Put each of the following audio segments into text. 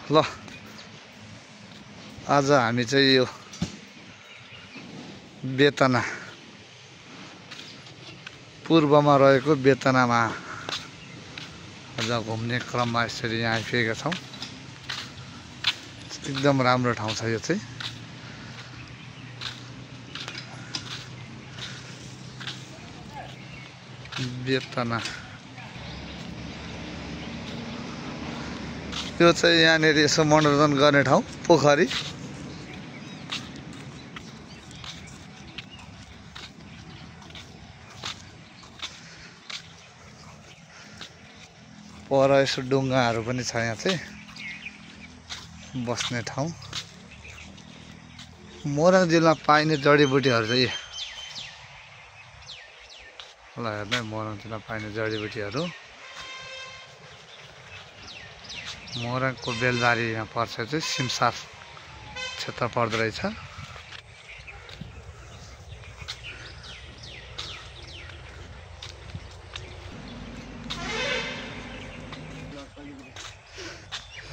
ल आज हामी चाहिँ यो बेतना पूर्वमा रहेको बेतनामा आज घुम्ने क्रममा यसरी यहाँ आइपुगेका छौँ। एकदम राम्रो ठाउँ छ यो चाहिँ। बेतना यो चाहिँ यहाँनिर यसो मनोरञ्जन गर्ने ठाउँ पोखरी। पर यसो डुङ्गाहरू पनि छ यहाँ चाहिँ बस्ने ठाउँ। मोरङ जिल्लामा पाइने जडीबुटीहरू चाहिँ ल हेर्नु मोरङ जिल्लामा पाइने जडीबुटीहरू। मोरङको बेलबारी यहाँ पर्छ चाहिँ सिमसार क्षेत्र पर्दो रहेछ।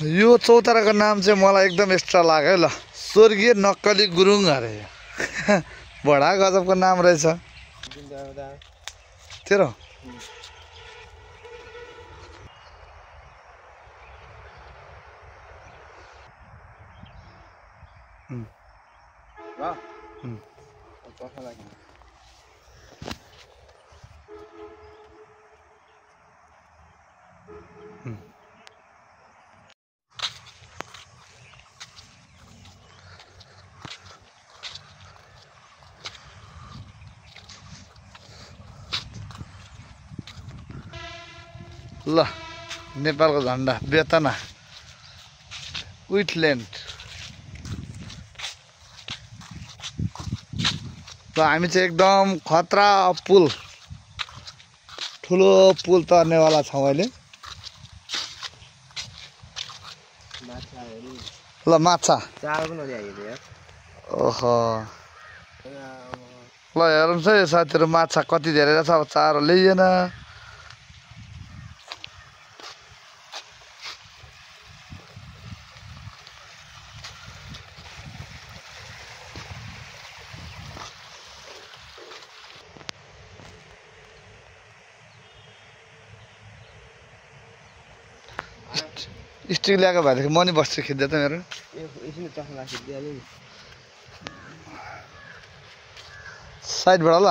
यो चौताराको नाम चाहिँ मलाई एकदम एक्स्ट्रा लाग्यो ल, स्वर्गीय नक्कली गुरुङ अरे। बडा गजबको नाम रहेछ तेरो। ल नेपालको झन्डा बेतना विटल्यान्ड। ल हामी चाहिँ एकदम खतरा पुल, ठुलो पुल तर्नेवाला छौँ अहिले। ल माछा ओहो ल हेर्नुहोस् है साथीहरू, माछा कति धेरै रहेछ। अब चारो ल्याइएन। स्टिक ल्याएको भएदेखि म नि बस्छु खिच्दै त मेरो। साइडबाट ल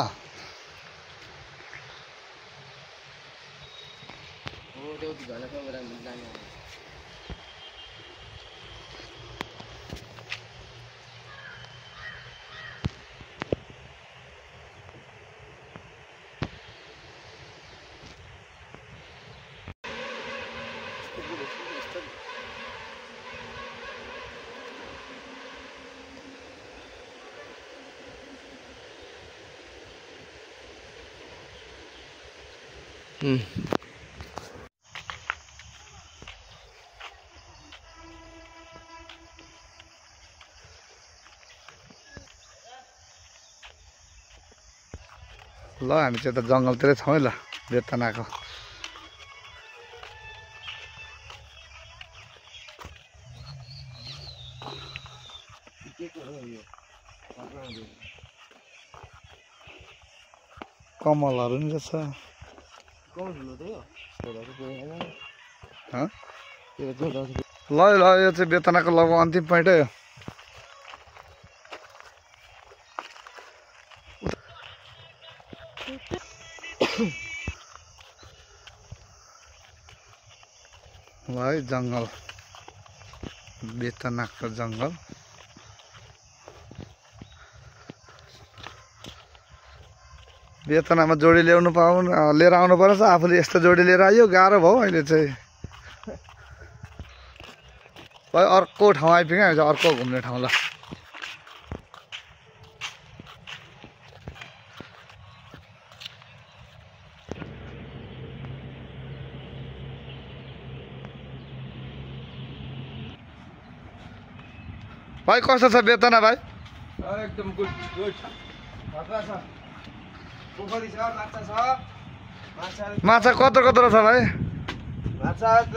ल हामी चाहिँ त जङ्गलतिरै छौँ है। ल बेतनाको कमलहरू नि रहेछ। ल ल यो चाहिँ बेतनाको लगभग अन्तिम पोइन्ट हो। ल है जङ्गल, बेतनाको जङ्गल। बेतनामा जोडी ल्याउनु लिएर आउनु पर्छ। आफूले यस्तो जोडी लिएर आयो गाह्रो भयो अहिले चाहिँ। भाइ अर्को ठाउँ आइपुग्यो हामी चाहिँ, अर्को घुम्ने ठाउँ। ल भाइ कस्तो छ बेतना भाइ? एकदम गुड गुड खतरा छ। पोखरी छ, माछा छ। माछा कत्रो कत्रो छ भाइ? माछा त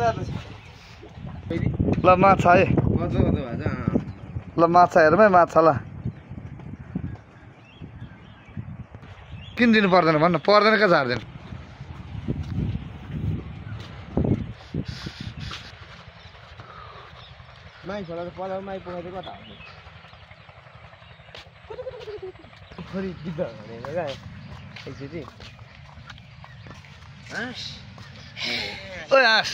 ल माछा है कस्तो कस्तो भएछ ल माछा हेरौँ है माछालाई किन दिनु पर्दैन भन्न पर्दैन क्या झार्दैन माई छोरा त पलाउ माई पोखरी कता हो पोखरी गिद्ध भनेको क्या एकचोटि ओइ हाँस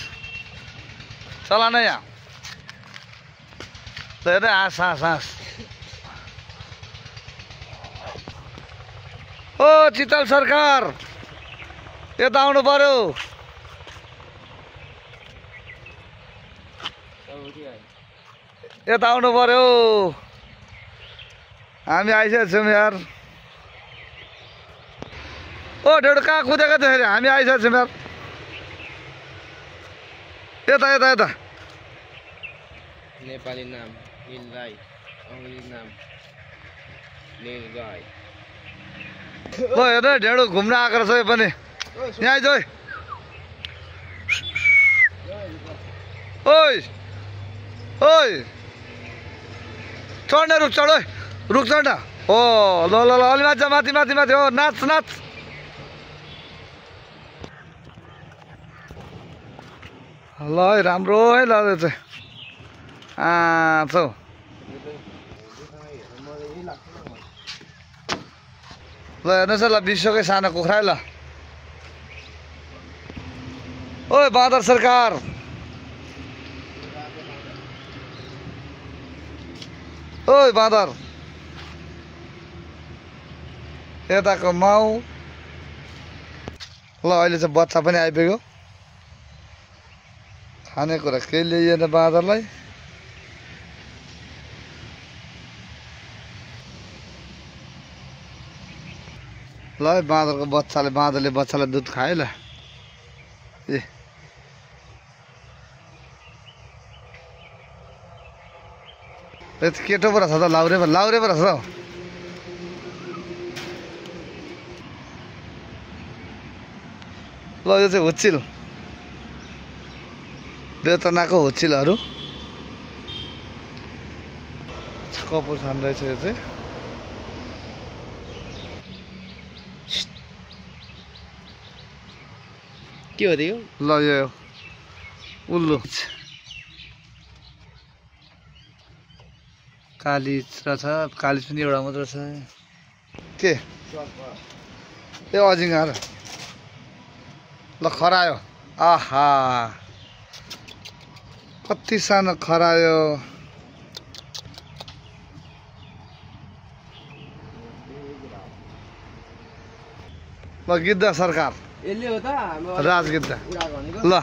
चला नै यहाँ हेर हाँस हाँस हाँस ओ चितल सरकार यता आउनु पर्यो यता आउनु पर्यो हामी आइसकेको छौँ यार ओ ढेडो कहाँ कुदेको थियो अरे हामी आइसकेको छौँ यार यता यता यता नेपाली नाम नील राई अङ्ग्रेजी नाम नील गाई ल हेर ढेडो घुम्न आएको रहेछ यो पनि यहाँ आइज ओइ ओइ ओइ चढ्न रुख चढ ओइ रुख चढ्न हो ल ल ल अलि माथि माथि माथि माथि हो नाच नाच ल है राम्रो है ल यो चाहिँ छौ ल हेर्नुहोस् है ल विश्वकै सानो कुखुरा है ल ओइ बाँदर सरकार ओइ बाँदर यताको माउ ल अहिले चाहिँ बच्चा पनि आइपुग्यो खानेकुरा केही ल्याइएन बाँदरलाई ल है बाँदरको बाँदरले बच्चालाई दुध खायो ल ए केटो पो रहेछ त लाउरे पो रहेछ हौ ल यो चाहिँ हुच्चिल बेतनाको हुच्चिलहरू कपुर खान रहेछ यो चाहिँ के हो त्यो ल यो उल्लु कालिज रहेछ कालिज पनि एउटा मात्र छ के ए अजिङ्गर ल खरायो आहा कति सानो खरायो ल गिद्ध सरकार यसले हो त राजगिद्ध ल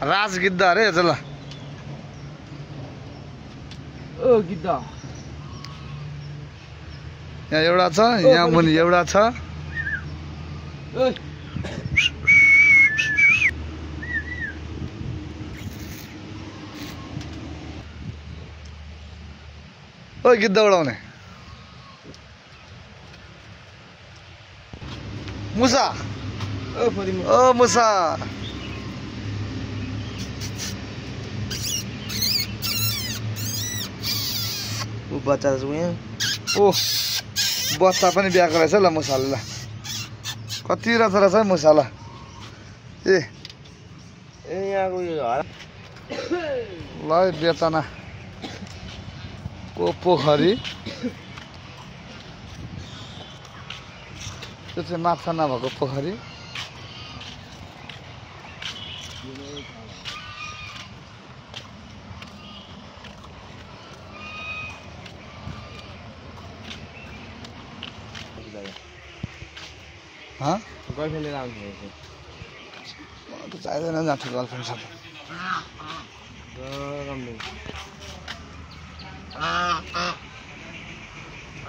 राजगिद्ध अरे यो चाहिँ ल ओ गिद्ध यहाँ एउटा छ यहाँ मुनि एउटा छ ओ गिद्ध उडाउने मुसा ओ मुसा ऊ बच्चा छ यहाँ ओ बच्चा पनि ब्याएको रहेछ ल मुसाले ल कति रहेछ है मुसा ल ए यहाँको यो ल बेतना को पोखरी त्यो चाहिँ माछा नभएको पोखरी गर्लफ्रेन्डले लाउँछ चाहिँदैन जान्छु गर्लफ्रेन्ड सब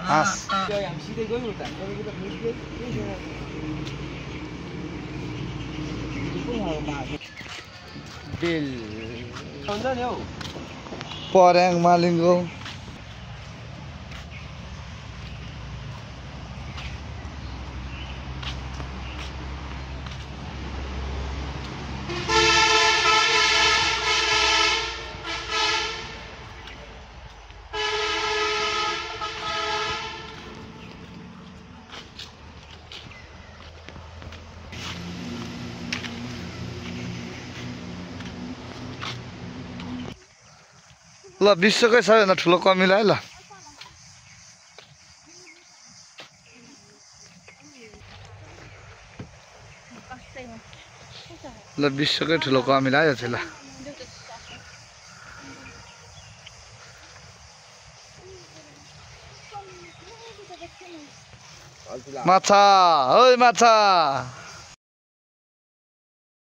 हाँस सिधै गयौँ त बेल हुन्छ नि हौ पर्याङ मालिङ्गो ल विश्वकै सबैभन्दा ठुलो कमिला है ल ल विश्वकै ठुलो कमिला आयो चाहिँ ल माछा ओइ माछा